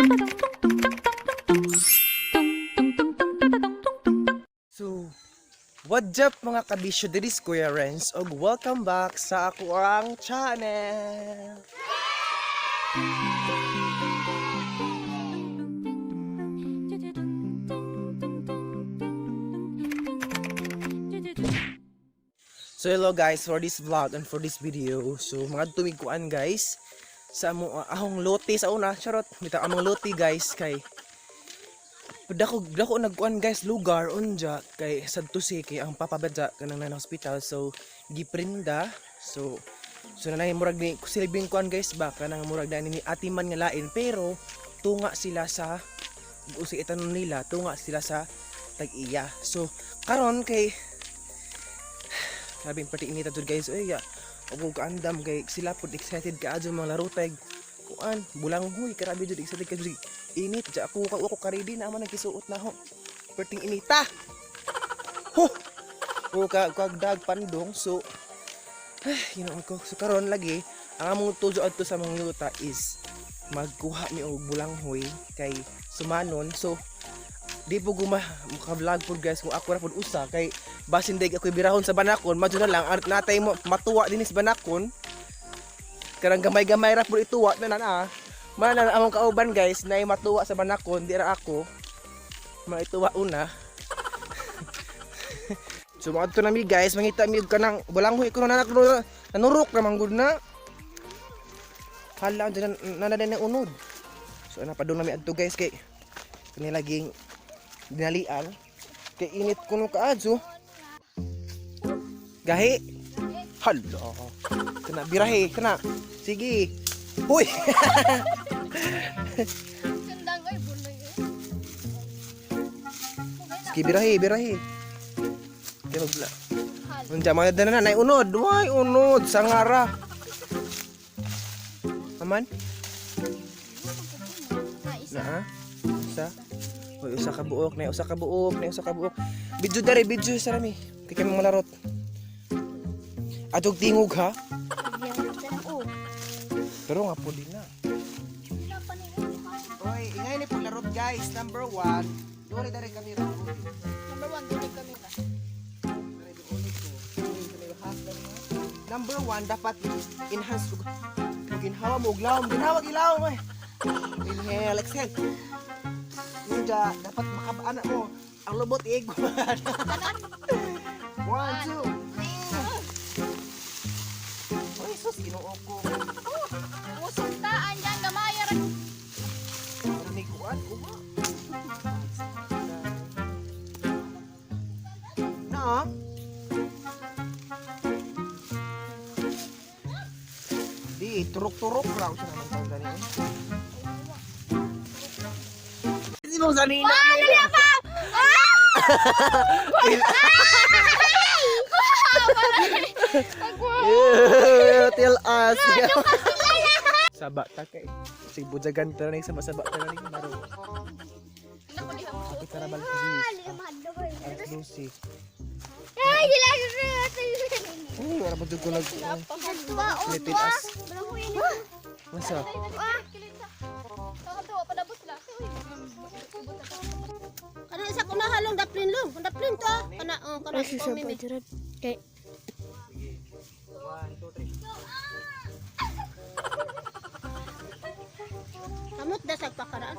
So, what's up, mga kabisyo? This is Kuya Renz og welcome back sa ako ang channel. So hello guys, for this vlog and for this video. So mga tumigkuan guys sa amo ahong lote sa una, charot. Bitaw among lote guys, kay dako dako nagkuan guys lugar unja kay sadto si kay ang papa badya kanang na hospital, so giprinda. So nanay murag ni silbing kuan guys ba, kanang murag na ni atiman nga lain, pero tunga sila sa usi itanon nila, tunga sila sa tag-iya. So karon kay grabe pati inita jud guys, oy ya ug kaandam kay sila pud excited ka adyo mga laro tag kuan bulanghoy. Grabe jud, excited ka jud. Init ja ako ka ako ka-ready na man kisuot na ho. Perting inita ho o ka kag dag pandong. So ay, Ginoo ko. So karon lagi ang among tujo adto sa mga yuta is magkuha mi og bulanghoy kay sumanon. So di po guma maka-vlog po guys kung ako ra pud usa, kay basin day ako'y birahon sa banakon. Madyo na lang natay mo matuwa dinhi sa banakon, karang gamay-gamay ra pud ituwa na na man na among kauban guys na matuwa sa banakon, di ra ako maituwa una. So mga na mi guys, mangita mi og kanang bulanghoy ko na nanurok ra man gud na. Hala, dyan na na na unod. So ana, padung na mi adto guys, kay kani laging dinalian kay init kuno kaadyo. Gahi. Hala, kana birahe kana, sige. Huy. Sundang oy buloy eh. Sige, birahe, birahe. Kay magla unja mga dana na unod. Way unod sangara aman. Na isa. Na isa. Uy, usa ka buok na, usa ka buok na, usa ka buok. Video dere, video sa rami. Kay kami malarot. Atog tingog ha. Oh. Pero nga po din na. Wala pa ni. Oy, ingay ni paglarot guys. Number one. Dore dere kami ro. Number 1 dili kami ka. Number one, dapat enhance ug ginhawa mo og lawom. Ginhawa gilawom eh. Inhale, exhale. Ninja, dapat makabana mo. Ang lubot igwan. One, two, three. Oy, sus, Ginoo ko. Usog taan diyan gamay ra. Nikuan ko ba? Na? Di, turok-turok raw siya naman tawag gani. Eh. Hindi mo sanina. Ano pa? Tell us. Saba ta kay. Sige, budyagan ta na sama saba ta na ni maro. Kapit na balik si. Alas 12. Ay, dila. Oh, wala pa jud ko nag Little as. Masa? Kana isa ko nahalong daplin long, daplin to. Kana oh, kana ko mimi. Kay 1, 2, 3. Kamot dasag pakaraan.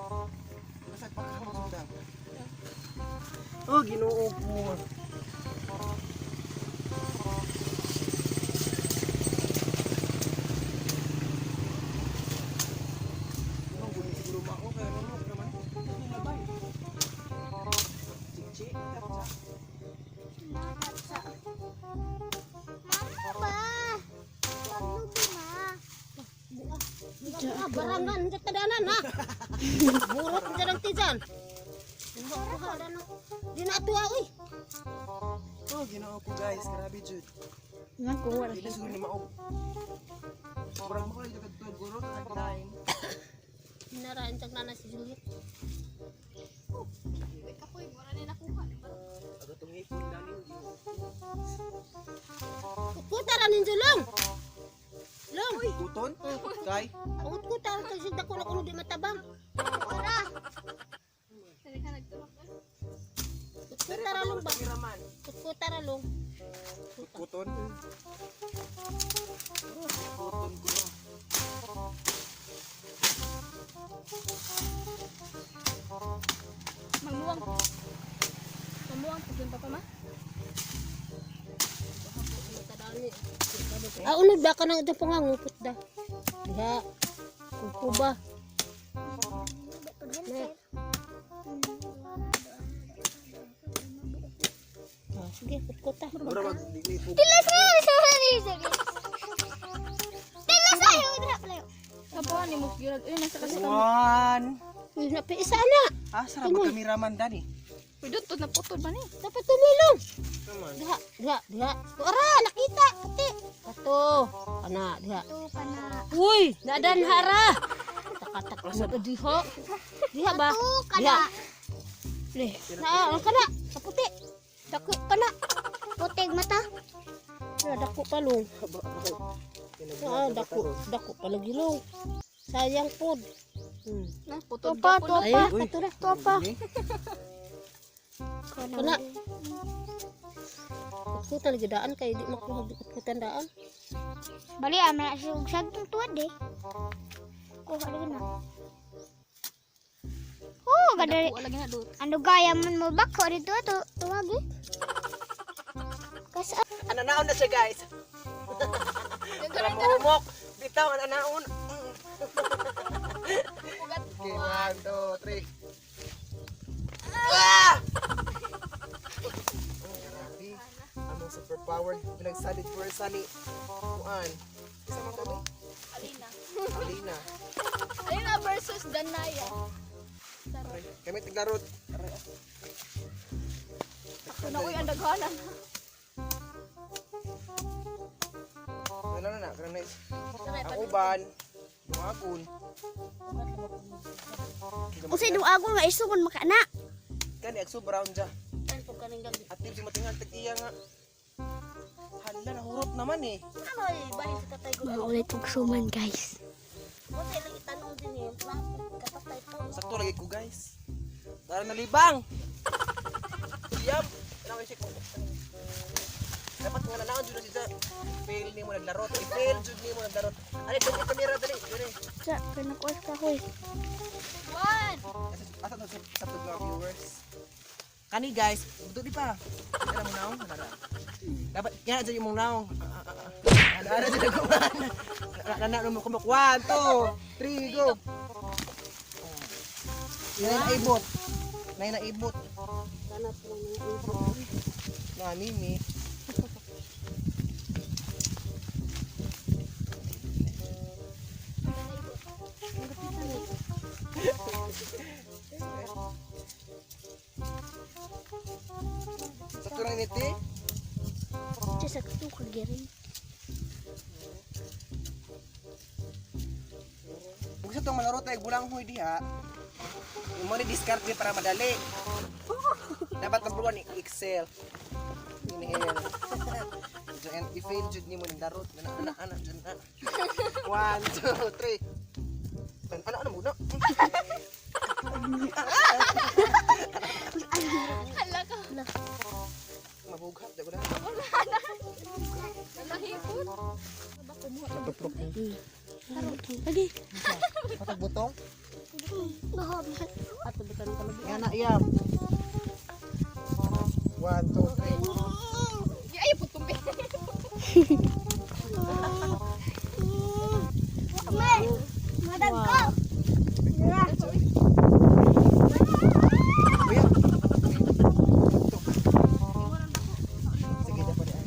Basag pa ka mo. Oh, Ginoo ko. Mama ba? Pagluto ma. Ah, barangan sa tadanan ha. Burot sa lang tijan. Di na tuwa oy. Oh, Ginoo ko guys, grabe jud. Nakuha. Dili siguro ni maog. Murag mo kay kadto guro tag 9. Minarain tag nana si Juliet. Agatong ipon dani. Kutkuta ra ninyo long. Long. Kuton? Kay? Kutkuta ra kasi dako na kuno di matabang. Kamuang. Kamuang pagin pa pa ma. Ah, unod ba ka nang itong pangangupot da. Diha. Kuko ba? Na. Ah, sige, kutkot ta. Mura mag di po. Tilas na, sorry, sorry. Tilas ayo, dra palayo. Kapawan ni mo gyud. Uy, nasa kasi kami. One. Uy, na isa na. Ah, sarap mag kameraman dani. Uy, dutod na putol ba ni? Dapat tumilong. Naman. Diha, diha, diha. Ara, nakita. Puti. Kato. Ana, diha. Ito ka na. Uy, nadan hara. Takatak mo diha. Diha ba? Ito ka Diha. na. Le, na, ka na. Sa puti. Dako ka na. Putig mata. Na, dako pa long. Ah, dako, dako pa lagi long. Sayang pod. Na putol Topa, pa. topa. Ay, kato na. Topa. Kana. Kutkutan lagi daan kay di makuha di kutkutan daan. Bali, ama na siya og sagtong tuwad eh. Kuha lagi na. Oh, gada. Dako lagi na dut. Ano gaya man mo bako dito to tuwagi. Kas Ananaon na siya, guys. Para mahumok. Bitaw, ananaon. Okay, one, two, three. Ah! Ang grabe. Among superpower. Pinagsalit for Sunny. Kuan. Isa man kami? Alina. Alina. Alina versus Danaya. Aray, kami tiglarot. Aray, ah. Ako na uy ang daghanan. Ano na na, kanang nice. Ang uban, dumagon. Usay duagon nga isugon makana. Kani agso brown ja. Atib si matingal tag iya nga. Hala nahurot naman eh. Maulit og suman, guys. Sakto lagi ko, guys. Tara na libang. Yam. Ano kay ko. Dapat nga nanaon jud na siya. Fail nimo naglarot. I-fail jud nimo naglarot. Ani dali kamera dali. Dali. Sa kanakuas ka hoy. One. Asa asa to sa sa mga viewers. Kani guys, buto di pa. Ano mo naong? Ano na? Dapat yan dyan yung mong naong. Ano ano dyan ako man. Ano ano mo kumok. One, two, three, go. Yan ay naibot. Nay naibot. Nani mi. Sakto lang init eh. Sa sakto ka girin. Kung sa itong malaro tayo, bulang huy diha. Yung mo ni discard ni para madali. Dapat number one, Excel. Inhale. Diyan, i-fail jud ni mo ng darot. Ana, ana, ana, jud na. One, two, three. Ano, ano, ano muna? Hala ka. Mabughat, dago na. Nahipot. Natuprok mo. Lagi. Patag butong. Baho. Yan na, iyam. One, two, three. Di ay putumbi. Me. Madag ko. Kuya. Sige, dapat ay.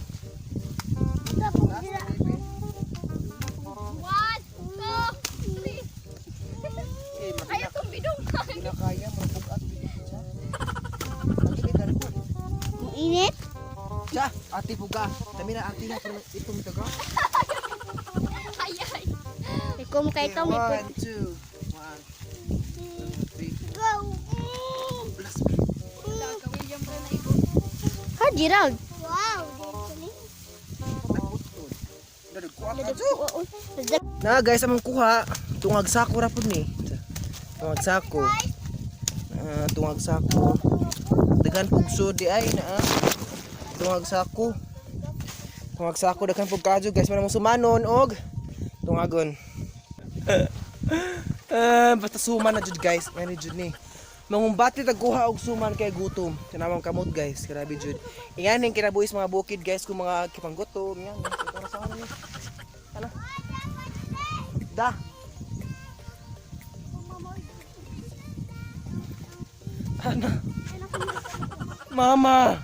Last, baby. One, two, three. Okay, Ay tumbidong. Hindi na kaya, mabugat. Siya. Ang init na rin. Init. Siya, ate buga. Dami na ate na pero itong taga. Ay ay. Ikaw mo kay Okay, ikaw one, two. One, two, three. Go. Bless. Wala ka William ra na ibo. Ha, Gerald. Wow, Nagputol. Dadagkuha ka, Jo. Na guys, among kuha, tungag sako ra pud ni. Tungag sako. Ah, tungag sako. Daghan pugso di ay na. Ah. Tungag sako. Tungag sako daghan pug kadyo guys, man mong sumanon og tungagon. Ah, basta suman na jud guys, may jud ni. Mangumbati tagkuha og suman kay gutom. Tinamang kamot, guys, grabe jud. Inganing kinabuhi sa mga bukid, guys, kung mga kipanggutom yan. Para sa ano ni. Ano? Da. Ano? Mama.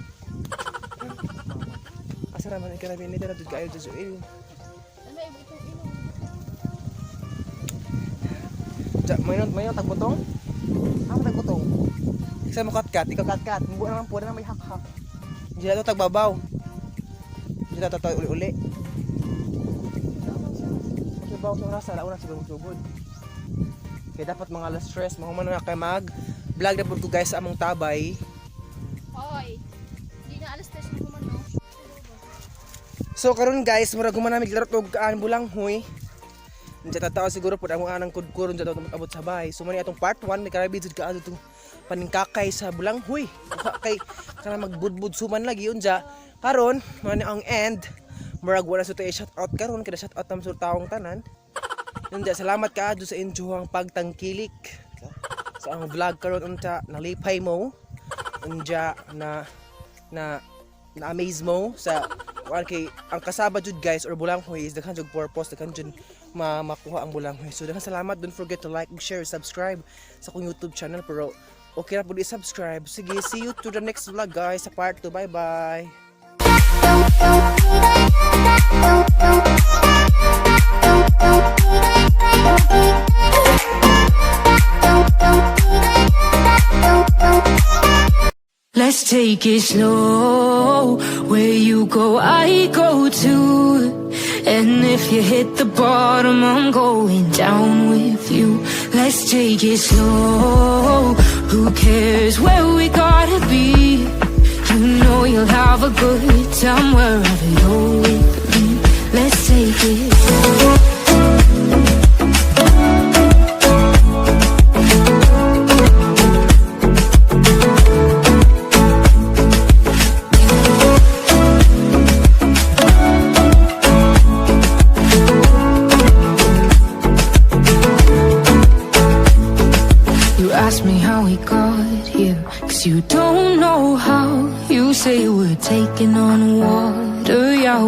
Asa naman ang karabi nito na kayo dyan. Ja, may tagbutong? Ah, tagbutong. Isa mo kat-kat, ikaw kat-kat. Mubo na lang po na may hak-hak. Hindi na to tagbabaw. Hindi na to uli-uli. Okay ba sa rasa launa siguro sugod. Kaya dapat mga alas stress, mahuman na kay mag vlog na pud ko, guys, sa among tabay. Hoy. Hindi na alas 3 ko man, no? So karon, guys, murag human nami laro og kaan bulanghoy. Unsa tatao siguro pud ang anang kudkur unsa tato abot sa bahay. So man atong part 1 ni karabi jud kaadto tong paningkakay sa bulanghoy. Kuha kay kana magbudbud suman lagi unja. Karon man ang end. Murag wala sa tayo shout out karon kada shout out tam sur taong tanan. Unja salamat kaadto sa inyong pagtangkilik sa ang vlog karon, unta nalipay mo unja na na na amaze mo sa kuan kay ang kasaba jud, guys, or bulanghoy is daghan jud purpose, daghan jud ma makuha ang bulanghoy. So daghan salamat. Don't forget to like, share, subscribe sa akong YouTube channel, pero okay ra pud i-subscribe. Sige, see you to the next vlog, guys, sa part 2. Bye bye. Let's take it slow. Where you go, I go too. And if you hit the bottom, I'm going down with you. Let's take it slow. Who cares where we gotta be? You know you'll have a good time wherever you're with me. Let's take it slow. You ask me how we got here, 'cause you don't know how. You say we're taking on water, yeah.